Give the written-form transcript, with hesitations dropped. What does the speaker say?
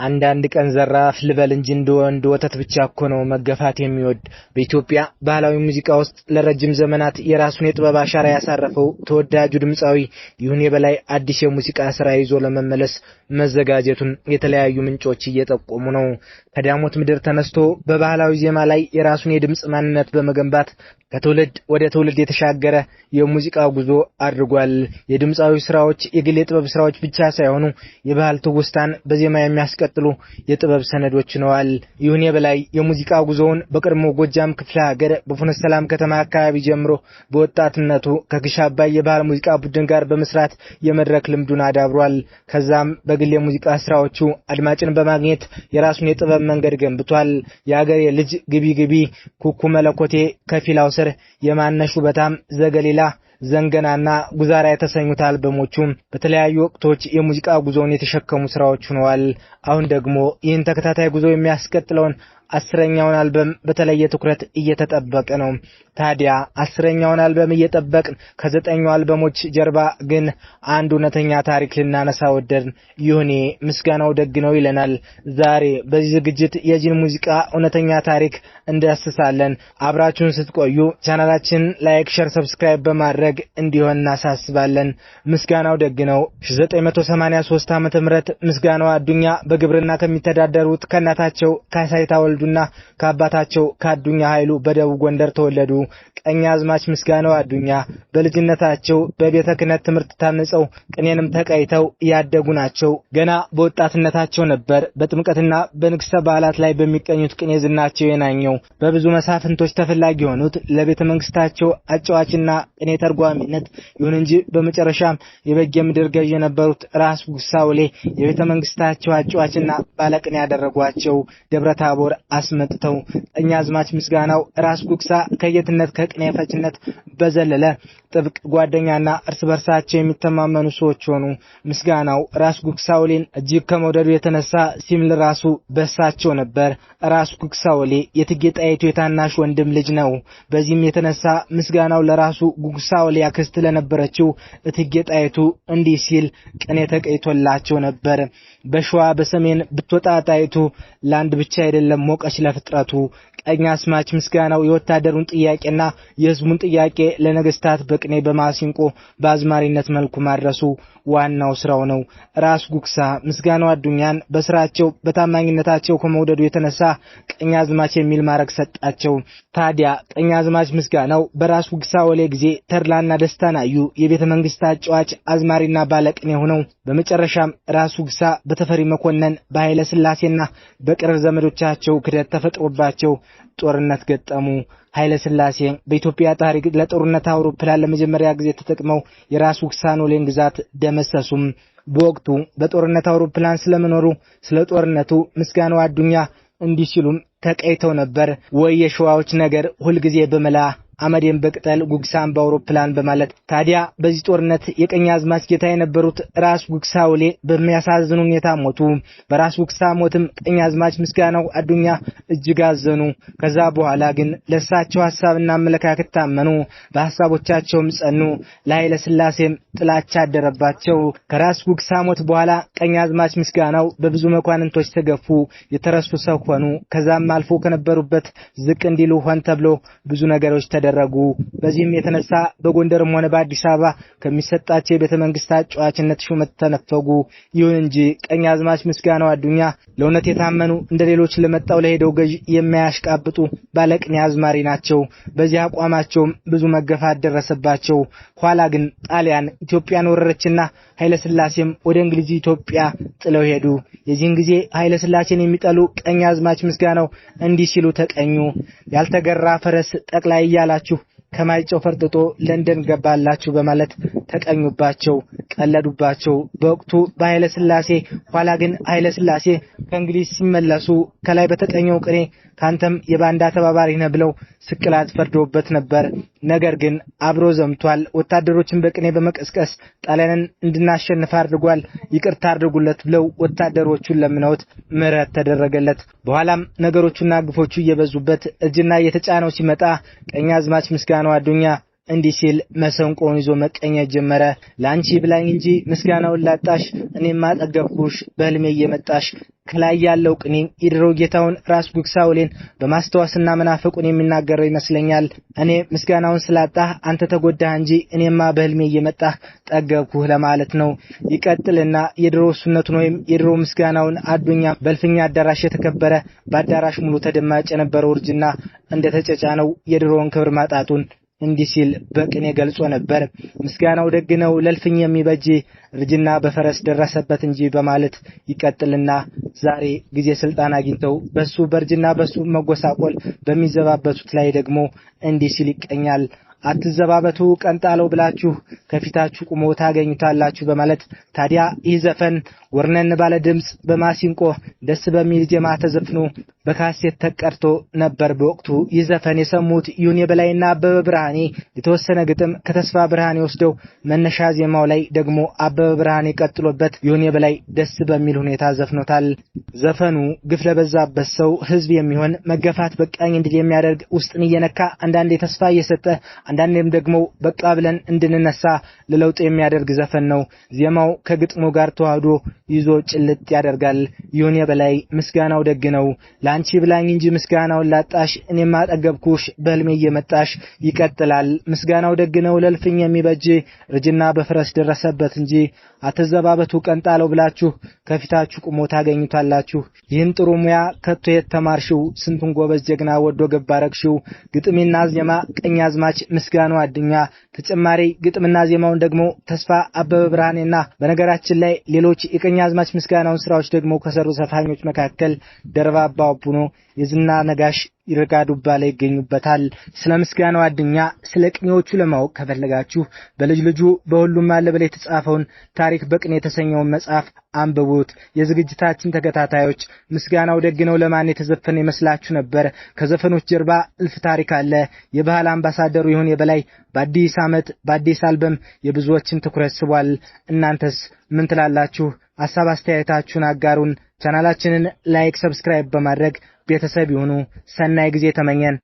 አንዳንድ ቀን ዘራፍ ልበል እንጂ እንደ ወንድ ወተት ብቻ እኮ ነው መገፋት የሚወድ። በኢትዮጵያ ባህላዊ ሙዚቃ ውስጥ ለረጅም ዘመናት የራሱን የጥበብ አሻራ ያሳረፈው ተወዳጁ ድምፃዊ ይሁኔ በላይ አዲስ የሙዚቃ ስራ ይዞ ለመመለስ መዘጋጀቱን የተለያዩ ምንጮች እየጠቆሙ ነው። ከዳሞት ምድር ተነስቶ በባህላዊ ዜማ ላይ የራሱን የድምፅ ማንነት በመገንባት ከትውልድ ወደ ትውልድ የተሻገረ የሙዚቃ ጉዞ አድርጓል። የድምፃዊ ስራዎች የግል የጥበብ ስራዎች ብቻ ሳይሆኑ የባህል ትውስታን በዜማ የሚያስቀጥሉ የጥበብ ሰነዶች ሆነዋል። ይሁኔ በላይ የሙዚቃ ጉዞውን በቀድሞ ጎጃም ክፍለ ሀገር በፍኖተ ሰላም ከተማ አካባቢ ጀምሮ በወጣትነቱ ከግሽ አባይ የባህል ሙዚቃ ቡድን ጋር በመስራት የመድረክ ልምዱን አዳብሯል። ከዛም በግል የሙዚቃ ስራዎቹ አድማጭን በማግኘት የራሱን የጥበብ መንገድ ገንብቷል። የአገሬ ልጅ፣ ግቢ ግቢ፣ ኩኩ መለኮቴ፣ ከፊላው ስር፣ የማነሹ በታም፣ ዘገሊላ፣ ዘንገናና ጉዛራ የተሰኙት አልበሞቹ በተለያዩ ወቅቶች የሙዚቃ ጉዞውን የተሸከሙ ስራዎች ሆነዋል። አሁን ደግሞ ይህን ተከታታይ ጉዞ የሚያስቀጥለውን 10ኛውን አልበም በተለየ ትኩረት እየተጠበቀ ነው። ታዲያ 10ኛውን አልበም እየጠበቅን ከ9ኙ አልበሞች ጀርባ ግን አንድ እውነተኛ ታሪክ ልናነሳ ወደድን። ይሁኔ ምስጋናው ደግ ነው ይለናል። ዛሬ በዚህ ዝግጅት የዚህን ሙዚቃ እውነተኛ ታሪክ እንዳስሳለን። አብራችሁን ስትቆዩ ቻናላችን like፣ share፣ subscribe በማድረግ እንዲሆን እናሳስባለን። ምስጋናው ደግ ነው 1983 ዓመተ ምህረት ምስጋናው አዱኛ በግብርና ከሚተዳደሩት ከእናታቸው ካሳይታ ወልዱና ከአባታቸው ከአዱኛ ኃይሉ በደቡብ ጎንደር ተወለዱ። ቀኛዝማች ምስጋናው አዱኛ በልጅነታቸው በቤተ ክህነት ትምህርት ታንጸው ቅኔንም ተቀይተው ያደጉ ናቸው። ገና በወጣትነታቸው ነበር በጥምቀትና በንግሥተ በዓላት ላይ በሚቀኙት ቅኔ ዝናቸው የናኘው። በብዙ መሳፍንቶች ተፈላጊ የሆኑት ለቤተ መንግስታቸው አጫዋችና ቅኔ ተርጓሚነት። ይሁን እንጂ በመጨረሻም የበጌ ምድር ገዥ የነበሩት ራስ ጉግሳ ወሌ የቤተ መንግስታቸው አጫዋችና ባለቅኔ ያደረጓቸው ደብረ ታቦር አስመጥተው ቀኛዝማች ምስጋናው ራስ ጉግሳ ከየትነት ከቅኔ ፈችነት በዘለለ ጥብቅ ጓደኛና እርስ በርሳቸው የሚተማመኑ ሰዎች ሆኑ። ምስጋናው ራስ ጉግሳ ወሌን እጅግ ከመውደዱ የተነሳ ሲምል ራሱ በሳቸው ነበር። ራስ ጉግሳ ወሌ የእቴጌ ጣይቱ የታናሽ ወንድም ልጅ ነው። በዚህም የተነሳ ምስጋናው ለራሱ ጉግሳ ወሌ አክስት ለነበረችው እቴጌ ጣይቱ እንዲህ ሲል ቅኔ ተቀይቶላቸው ነበር። በሸዋ በሰሜን ብትወጣ ጣይቱ ለአንድ ብቻ አይደለም ሞቀች ለፍጥረቱ። ቀኛዝማች ምስጋናው የወታደሩን ጥያቄና የሕዝቡን ጥያቄ ለነገስታት በቅኔ በማሲንቆ በአዝማሪነት መልኩ ማድረሱ ዋናው ስራው ነው። ራስ ጉግሳ ምስጋናው አዱኛን በስራቸው በታማኝነታቸው ከመውደዱ የተነሳ ቀኛዝማች የሚል ማዕረግ ሰጣቸው። ታዲያ ቀኛዝማች ምስጋናው በራስ ጉግሳ ወሌ ጊዜ ተድላና ደስታን አዩ። የቤተ መንግስት አጫዋች አዝማሪና ባለቅኔ ሆነው በመጨረሻም ራስ ጉግሳ በተፈሪ መኮንን በኃይለ ስላሴና በቅርብ ዘመዶቻቸው ክደት ተፈጥሮባቸው ጦርነት ገጠሙ። ኃይለ ስላሴ በኢትዮጵያ ታሪክ ለጦርነት አውሮፕላን ለመጀመሪያ ጊዜ ተጠቅመው የራስ ጉግሳን ወሌን ግዛት ደመሰሱም። በወቅቱ በጦርነት አውሮፕላን ስለመኖሩ ስለ ጦርነቱ ምስጋናው አዱኛ እንዲህ ሲሉም ተቀይተው ነበር። ወይ የሸዋዎች ነገር ሁልጊዜ በመላ አመዴን በቅጠል ጉግሳን በአውሮፕላን በማለት። ታዲያ በዚህ ጦርነት የቀኛዝማች ጌታ የነበሩት ራስ ጉግሳ ወሌ በሚያሳዝን ሁኔታ ሞቱ። በራስ ጉግሳ ሞትም ቀኛዝማች ምስጋናው አዱኛ እጅግ አዘኑ። ከዛ በኋላ ግን ለእሳቸው ሀሳብና አመለካከት ታመኑ፣ በሀሳቦቻቸውም ጸኑ። ለኃይለ ስላሴም ጥላቻ አደረባቸው። ከራስ ጉግሳ ሞት በኋላ ቀኛዝማች ምስጋናው በብዙ መኳንንቶች ተገፉ፣ የተረሱ ሰው ሆኑ። ከዛም አልፎ ከነበሩበት ዝቅ እንዲሉ ሆን ተብሎ ብዙ ነገሮች ተደረጉ። በዚህም የተነሳ በጎንደርም ሆነ በአዲስ አበባ ከሚሰጣቸው የቤተ መንግስት አጫዋችነት ሹመት ተነፈጉ። ይሁን እንጂ ቀኛዝማች ምስጋናው አዱኛ ለእውነት የታመኑ እንደ ሌሎች ለመጣው ለሄደው ገዥ የማያሽቃብጡ ባለቅኔ አዝማሪ ናቸው። በዚህ አቋማቸውም ብዙ መገፋት ደረሰባቸው። ኋላ ግን ጣሊያን ኢትዮጵያን ወረረችና ኃይለ ስላሴም ወደ እንግሊዝ ኢትዮጵያ ጥለው ሄዱ። የዚህን ጊዜ ኃይለ ስላሴን የሚጠሉ ቀኛዝማች ምስጋናው እንዲህ ሲሉ ተቀኙ። ያልተገራ ፈረስ ጠቅላይ እያላችሁ ከማይጨው ፈርጥጦ ለንደን ገባላችሁ በማለት ተቀኙባቸው፣ ቀለዱባቸው። በወቅቱ በኃይለ ስላሴ ኋላ ግን ኃይለ ስላሴ ከእንግሊዝ ሲመለሱ ከላይ በተቀኘው ቅኔ ካንተም የባንዳ ተባባሪ ነህ ብለው ስቅላት ፈርዶበት ነበር። ነገር ግን አብሮ ዘምቷል። ወታደሮችን በቅኔ በመቀስቀስ ጣሊያንን እንድናሸንፍ አድርጓል። ይቅርታ አድርጉለት ብለው ወታደሮቹን ለምነውት ምህረት ተደረገለት። በኋላም ነገሮቹና ግፎቹ እየበዙበት እጅና እየተጫነው ሲመጣ ቀኛዝማች ምስጋናው አዱኛ እንዲህ ሲል መሰንቆውን ይዞ መቀኘት ጀመረ። ለአንቺ ብላኝ እንጂ ምስጋናውን ላጣሽ፣ እኔማ ጠገብኩሽ በህልሜ እየመጣሽ። ከላይ ያለው ቅኔ የድሮ ጌታውን ራስ ጉግሳ ወሌን በማስታወስና መናፈቁን የሚናገረው ይመስለኛል። እኔ ምስጋናውን ስላጣህ አንተ ተጎዳህ እንጂ እኔማ በህልሜ እየመጣህ ጠገብኩህ ለማለት ነው። ይቀጥልና የድሮ እሱነቱን ወይም የድሮ ምስጋናውን አዱኛ በእልፍኛ አዳራሽ የተከበረ፣ በአዳራሽ ሙሉ ተደማጭ የነበረው እርጅና እንደተጨጫነው የድሮውን ክብር ማጣቱን እንዲህ ሲል በቅኔ ገልጾ ነበር። ምስጋናው ደግ ነው ለልፍኝ የሚበጅ፣ እርጅና በፈረስ ደረሰበት እንጂ በማለት ይቀጥልና ዛሬ ጊዜ ስልጣን አግኝተው በሱ በእርጅና በሱ መጎሳቆል በሚዘባበቱት ላይ ደግሞ እንዲህ ሲል ይቀኛል። አትዘባበቱ ቀንጣለው ብላችሁ ከፊታችሁ ቁሞ ታገኙታላችሁ በማለት። ታዲያ ይህ ዘፈን ወርነን ባለ ድምፅ በማሲንቆ ደስ በሚል ዜማ ተዘፍኖ በካሴት ተቀርቶ ነበር። በወቅቱ ይህ ዘፈን የሰሙት ይሁኔ በላይና አበበ ብርሃኔ የተወሰነ ግጥም ከተስፋ ብርሃኔ ወስደው መነሻ ዜማው ላይ ደግሞ አበበ ብርሃኔ ቀጥሎበት ይሁኔ በላይ ደስ በሚል ሁኔታ ዘፍኖታል። ዘፈኑ ግፍ ለበዛበት ሰው ህዝብ የሚሆን፣ መገፋት በቃኝ እንዲል የሚያደርግ፣ ውስጥን እየነካ አንዳንዴ ተስፋ እየሰጠ አንዳንዴም ደግሞ በቃ ብለን እንድንነሳ ለለውጥ የሚያደርግ ዘፈን ነው። ዜማው ከግጥሙ ጋር ተዋህዶ ይዞ ጭልጥ ያደርጋል። ይሁኔ በላይ ምስጋናው ደግ ነው ለአንቺ ብላኝ እንጂ ምስጋናውን ላጣሽ፣ እኔማ ጠገብኩሽ በህልሜ እየመጣሽ። ይቀጥላል። ምስጋናው ደግ ነው ለልፍኝ የሚበጅ፣ እርጅና በፈረስ ደረሰበት እንጂ። አትዘባበቱ ቀንጣለው ብላችሁ ከፊታችሁ ቁሞ ታገኙታላችሁ። ይህን ጥሩ ሙያ ከቶ የት ተማርሽው? ስንቱን ጎበዝ ጀግና ወዶ ገባ ረግሽው። ግጥምና ዜማ ቀኛዝማች ምስጋናው አዱኛ፣ ተጨማሪ ግጥምና ዜማውን ደግሞ ተስፋ አበበ ብርሃኔና በነገራችን ላይ ሌሎች የቀኛዝማች ምስጋናውን ስራዎች ደግሞ ከሰሩ ዘፋኞች መካከል ደርባባው ቡኖ፣ የዝና ነጋሽ፣ ይርጋ ዱባለ ይገኙበታል። ስለ ምስጋናው አዱኛ፣ ስለ ቅኔዎቹ ለማወቅ ከፈለጋችሁ በልጅ ልጁ በሁሉም አለበል የተጻፈውን ታሪክ በቅኔ የተሰኘውን መጽሐፍ አንብቡት። የዝግጅታችን ተከታታዮች ምስጋናው ደግ ነው ለማን የተዘፈነ ይመስላችሁ ነበር? ከዘፈኖች ጀርባ እልፍ ታሪክ አለ። የባህል አምባሳደሩ ይሁኔ በላይ በአዲስ ዓመት በአዲስ አልበም የብዙዎችን ትኩረት ስቧል። እናንተስ ምን ትላላችሁ? ሀሳብ አስተያየታችሁን አጋሩን። ቻናላችንን like፣ subscribe በማድረግ ቤተሰብ ይሁኑ። ሰናይ ጊዜ ተመኘን።